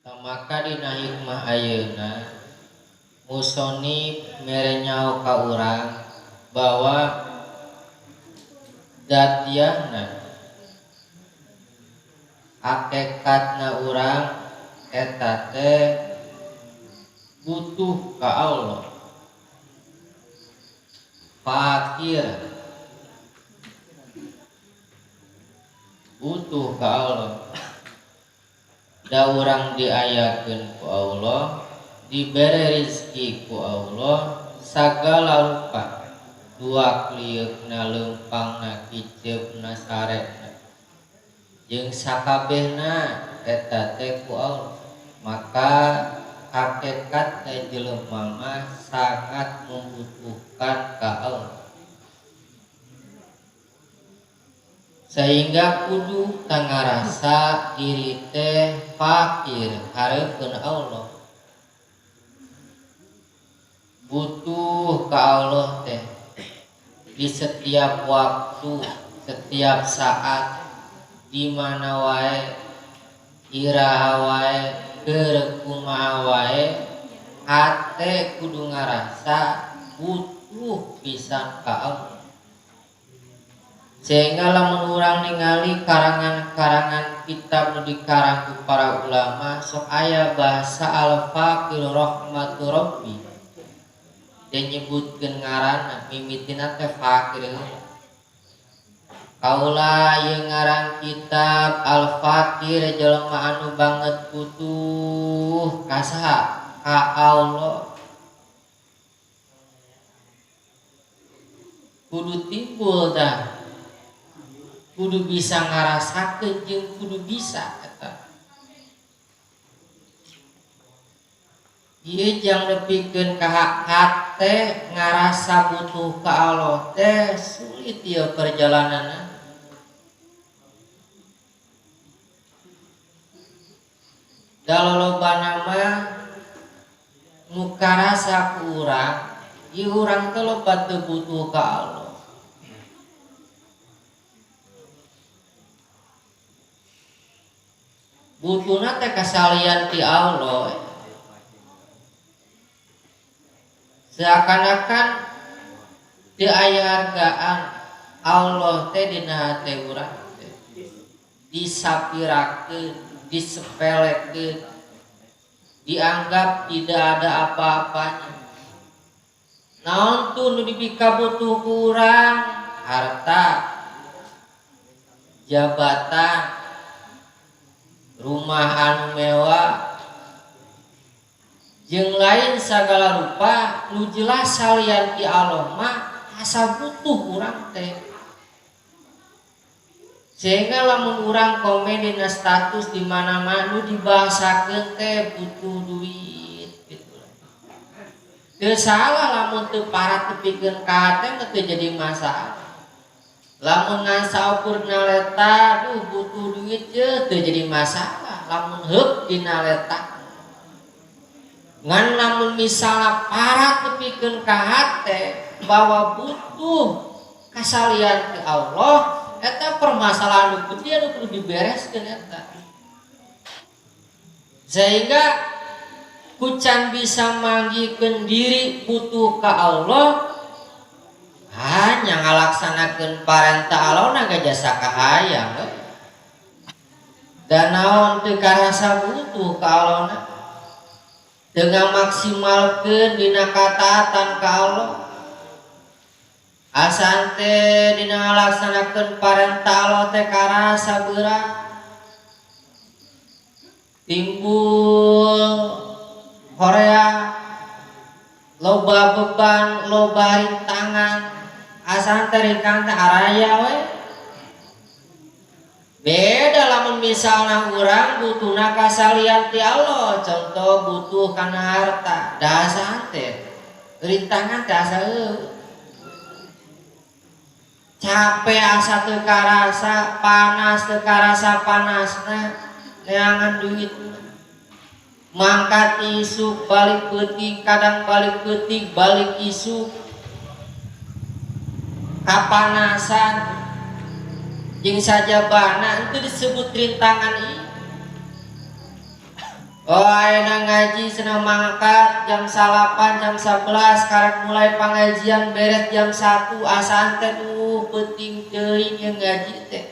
Maka dina hikmah ayeuna musonif mere nyaho ka urang bahwa datiahna hakikatna urang eta teh butuh ka Allah, fakir butuh ka Allah. Da urang diayakeun ku Allah, dibere rezeki ku Allah sagala rupa, dua klieukna, leumpangna, kiceupna, sarena jeung sakabehna eta teh ku Allah. Maka hakikatna jelema mah sangat membutuhkan ka Allah, sehingga kudu ngarasa diri teh fakir hareupeun Allah, butuh ka Allah teh di setiap waktu, setiap saat, di mana wae, iraha wae, keur kumaha wae, hate kudu ngarasa butuh pisan ka Allah. Sehingga lamun urang ningali karangan-karangan kitab nu dikarang ku para ulama, sok aya bahasa al-faqir rahmatu rabbi, dan nyebutkeun ngaranna mimitina teh fakir. Kaula ieu ngarang kitab al-faqir jelema anu banget butuh ka saha? Ka Allah. Kudu timbul dah, kudu bisa ngarasakeun jeung kudu bisa eta. Ieu jang nepikeun ka hate ngarasa butuh ka Allah teh sulit ieu perjalananna. Da lolobana mah nu karasa ku urang, ieu urang teh loba teu butuh ka Allah. Butuhna teh kasalian ti Allah. Seakan-akan teu aya hargaan Allah teh dina hate urang teh. Disapirakeun, disepelekeun, dianggap tidak ada apa-apanya. Naon tuh nu dipikabutuh ku urang? Harta, jabatan, rumah anu mewah, jeung lain sagala rupa nu jelas salian ti Allah mah asa butuh urang teh. Sehingga lamun urang komen dina status di mana-mana nu dibahasakeun teh butuh duit gitu. Teu salah lamun teu parat tepikeun ka hate mah teu jadi masalah. Lamun ngan saukur naleta, duh butuh duit je, teu jadi masalah. Lamun heup dina leta. Ngan lamun misalna parat tepikeun ka hate bahwa butuh kasalian ke Allah, eta permasalahan nu gede anu kudu dibereskeun eta. Sehingga kucan bisa manggihkeun diri butuh ka Allah, hanya ngalaksanakeun parentah Allah na jasa kahayang we. Dan naon teu karasa butuh ka Allah na, teu ngamaksimalkeun dina kataatan ka Allah. Asan teh dina ngalaksanakeun parentah Allah teh karasa berat, timbul horea, loba beban, loba rintangan. Asan teh rintangan teh araya we. Beda lamun misalna urang butuhna kasalian ti Allah, contoh butuh kana harta, da asan teh rintangan teh asa eueuh. Capek asa teu karasa, panas teu karasa panasna, neangan duit. Mangkat isuk balik peuting, kadang balik peuting balik isuk. Kapanasan jeung sajabana itu disebut rintangan ieu. Oh ayeuna ngaji cenah mangkat jam 9 jam 11 karek mulai pengajian beres jam 1 asaan teh duh penting teuing yang ngaji teh.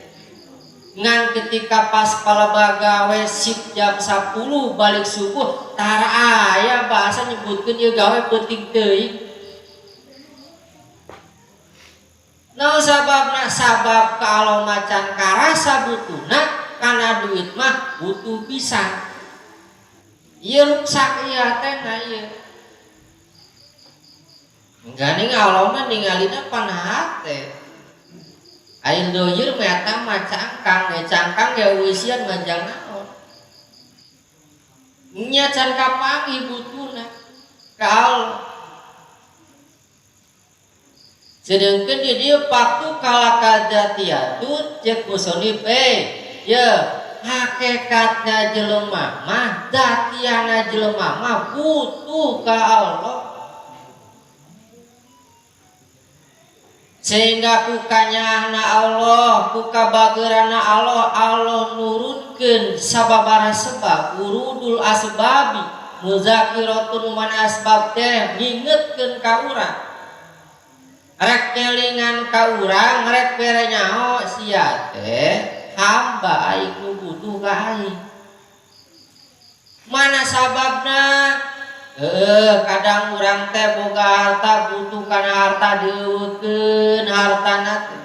Ngan ketika pas palebah gawe sip jam 10 balik subuh tara aya bahasa nyebutkeun ieu gawe penting teuing. Naon sababna? Sabab kalau macan karasa butuhna kana duit mah butuh pisan. Ieu ruksak ieu hatena ieu. Gandeng Allah mah ningalina pana hate. Aing dohir mah eta mah cangkang, ya cangkang ge eusian manjang naon. Nya can kapanggih butuhna ka Allah. Sedengkeun di dieu paktu kalakadzatiatun ceuk musonif ye hakikatna jelema mah datiana jelema mah butuh ka Allah. Sehingga ku kanyahna Allah, ku kabageurana Allah, Allah nurunkeun sababaraha sebab urudul asbabi muzakiratun man asbab teh ngingetkeun ka urang. Rek kelingan ka urang, rek bere nyaho sia teh hamba aing nu butuh ka aing. Mana sababna? Kadang urang teh boga harta butuh kana harta dieuweukeun hartana teh.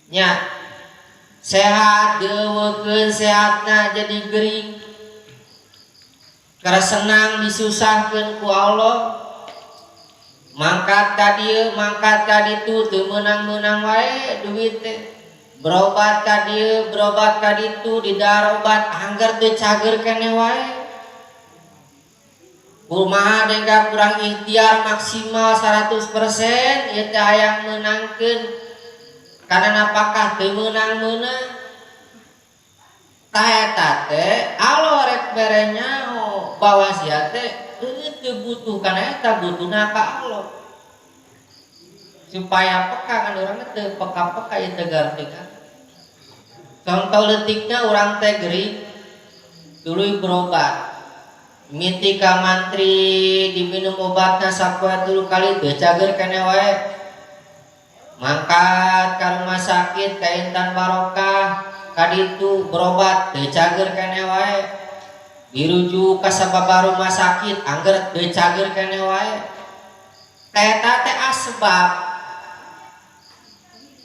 Nya sehat dieuweukeun sehatna jadi gering. Karena senang disusahkeun ku Allah. Mangkat ka dieu, mangkat ka ditu teu meunang-meunang wae duit teh. Berobat ka dieu, berobat ka ditu, didahar obat angger teu cager keneh wae. Kumaha dengka kurang ikhtiar maksimal 100% ieu teh hayang meunangkeun kana napakah teu meunang-meunang. Tah eta teh Allah rek bere nyaho bahwa sia teh teu butuh kana eta butuhna ka Allah. Supaya peka kan urang teh peka-peka ieu teh garti kan. Contoh leutikna urang teh gering tuluy berobat. Miti ka mantri diminum obatna sapoe 3 kali teu cager keneh wae. Mangkat ka rumah sakit ka Intan Barokah ka ditu berobat teu cager keneh wae. Dirujuk ka sababaraha rumah sakit angger teu cager keneh wae. Eta teh asbab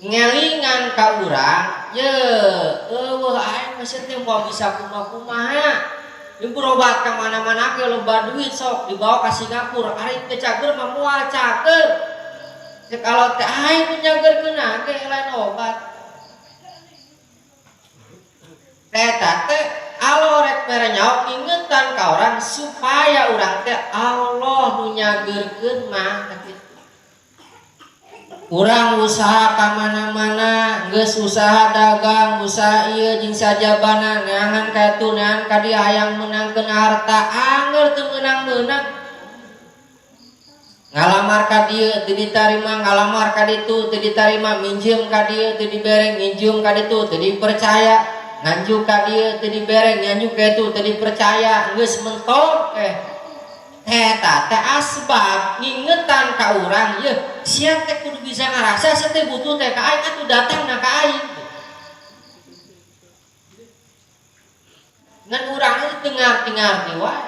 ngelingan ka urang ye eueuh aing mah teh moal bisa kumaha-kumaha. Ieu berobat ka mana-mana ge loba duit sok dibawa ka Singapura ari teu cager mah moal cager. Cek kalau teh aing nu nyagerkeun ge lain obat. Eta teh Allah rek bere nyaho ingetan ka orang supaya urang teh Allah nu nyagerkeun mah kitu. Urang usaha ka mana-mana, geus usaha dagang, usaha ieu jeung sajabana, neangan ka ditu, neangan ka dieu hayang meunangkeun harta, angger teu meunang-meunang. Ngalamar ka dieu teu ditarima, ngalamar ka ditu teu ditarima, minjem ka dieu teu dibere, minjem ka ditu teu dipercaya, nganjuk ka dieu teu dibere, nganjuk ka ditu teu dipercaya, geus mentok Eta teh asbab ngingetan ka urang yeuh sia teh kudu bisa ngarasa sia teh butuh teh ka aing atuh datangna ka aing. Ngan urang teh teu ngarti-ngarti wae.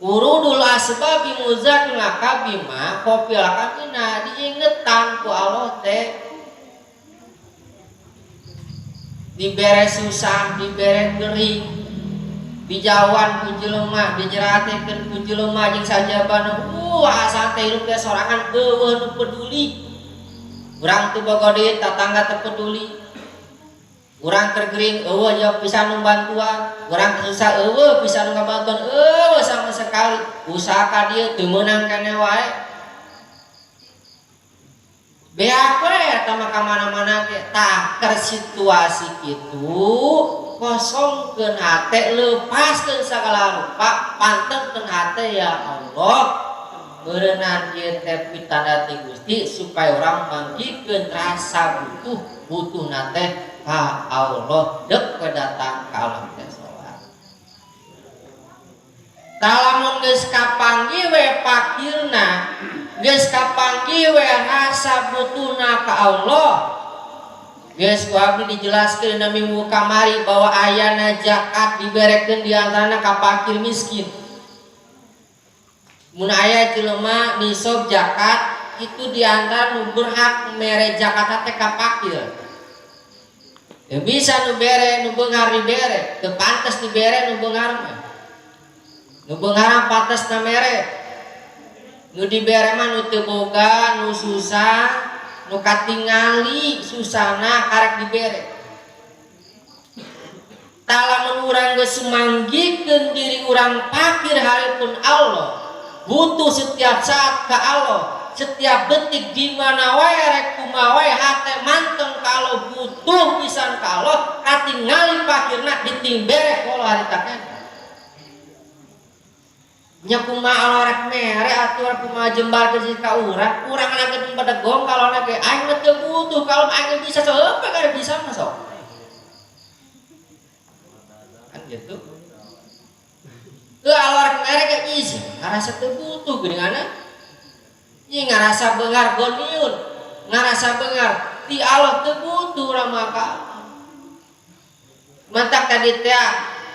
Urudul asbabi muzakna kabima qofil kamina diingetan ku Allah teh dibere susah, dibere gering, dijauhan ku jelema, dijeratekeun ku jelema jeung sajabana. Asa teh hirup teh sorangan eueuh nu peduli. Urang teu boga duit, tatangga teu peduli. Urang keur gering eueuh jauh pisan nu bantuan, urang susah eueuh pisan nu ngabantuan, eueuh sama sekali. Usaha ka dieu teu meunang keneh wae. Beak we eta mah ka mana-mana ge. Tah keur situasi kitu kosongkeun hate, lepaskeun sagala rupa, pantengkeun hate ya Allah. Meureunan ieu teh pitanda ti Gusti supaya urang manggihkeun rasa butuh, butuhna teh ka Allah dek datang ka Allah teh salat. Lamun geus kapanggih we pakirna, geus kapanggih we rasa butuhna ka Allah. Geus ku abdi dijelaskeun dina minggu kamari bahwa ayana zakat diberekeun di antarana ka fakir miskin. Mun aya jelema nisab zakat itu di antara nu berhak mere zakat teh ka fakir. Teu bisa nu bere nu beunghar dibere, teu pantes dibere nu beunghar mah. Nu beunghar pantesna mere. Nu dibere mah nu teu boga, nu susah, nu katingali susahna karek dibere. Tah lamun urang geus manggihkeun diri urang fakir haripun Allah, butuh setiap saat ka Allah, setiap detik di mana wae rek kumaha wae hate manteng ka Allah, butuh pisan ka Allah, katingali fakirna ditimbere ku Allah harita keneh. Nya kumaha Allah rek mere atuh rek kumaha jembar ke ka urang, urang lagi bedegong kalau lagi aing mah teu butuh, kalau aing bisa sok apa kada bisa mah sok. Kan gitu. Teu Allah rek mere ge bisa, ngarasa teu butuh geuninganna. Ieu ngarasa beunghar goniun, ngarasa beunghar ti Allah teu butuh urang mah ka Allah. Mantak tadi teh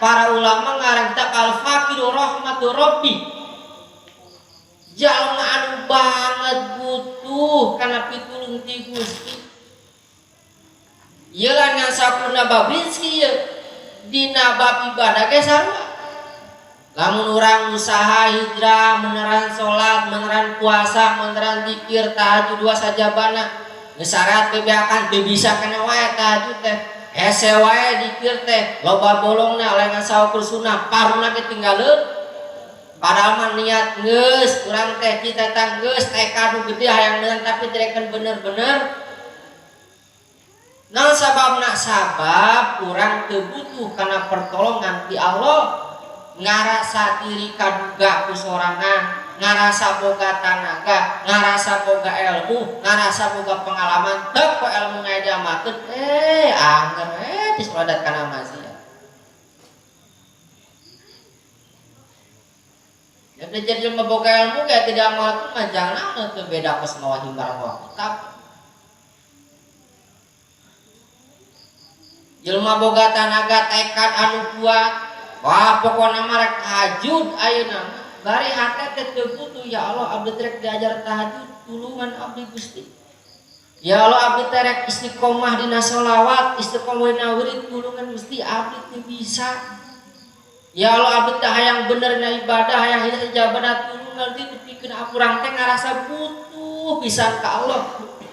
para ulama ngarang kitab Al-Faqiru Rahmatu Rabbi. Jalma anu banget butuh kana pitulung ti Gusti. Ieu lah ngan sapurna bab rizki ieu. Dina bab ibadah ge sarua. Lamun urang usaha hijrah, meneran salat, meneran puasa, meneran zikir, tahajud dua sajabana, geus syarat bebeakan teu bisa kana wae tahajud teh. Hese wae dikir teh, loba bolongna oleh saukur sunah, paruna ge tinggaleun. Padahal mah niat geus, urang teh cita-cita geus, tekad nu gede hayang bener tapi direkeun bener-bener. Naon sababna? Sabab urang teu butuh kana pertolongan ti Allah. Ngarasa diri kaduga ku sorangan, ngarasa boga tanaga, ngarasa boga ilmu, ngarasa boga pengalaman, teu ku ilmu ngajamakeun, angger disoladat kana maksiat. Ya jadi jelema boga ilmu ge tidak amalkeun mah jangan teu beda kos mawa himbar mawa kitab. Jelema boga tanaga tekad anu kuat, wah pokona mah rek tahajud ayeuna mah. Bari hate teh teu butuh, ya Allah abdi teh rek diajar tahajud, tulungan abdi Gusti. Ya Allah abdi teh rek istiqomah dina sholawat, istiqomah dina wirid, tulungan Gusti abdi teu bisa. Ya Allah abdi teh hayang bener dina ibadah, hayang hidayah ijabah, tulungan Gusti dipikeun urang teh ngarasa butuh pisan ka Allah.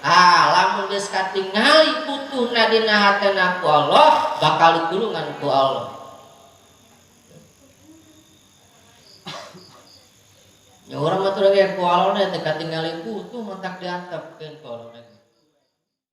Ah, lamun geus katingali butuhna dina hatena ku Allah, bakal ditulungan ku Allah. Ya urang mah teu ku Allah teh katingali butuh mantak diantepkeun ku Allah.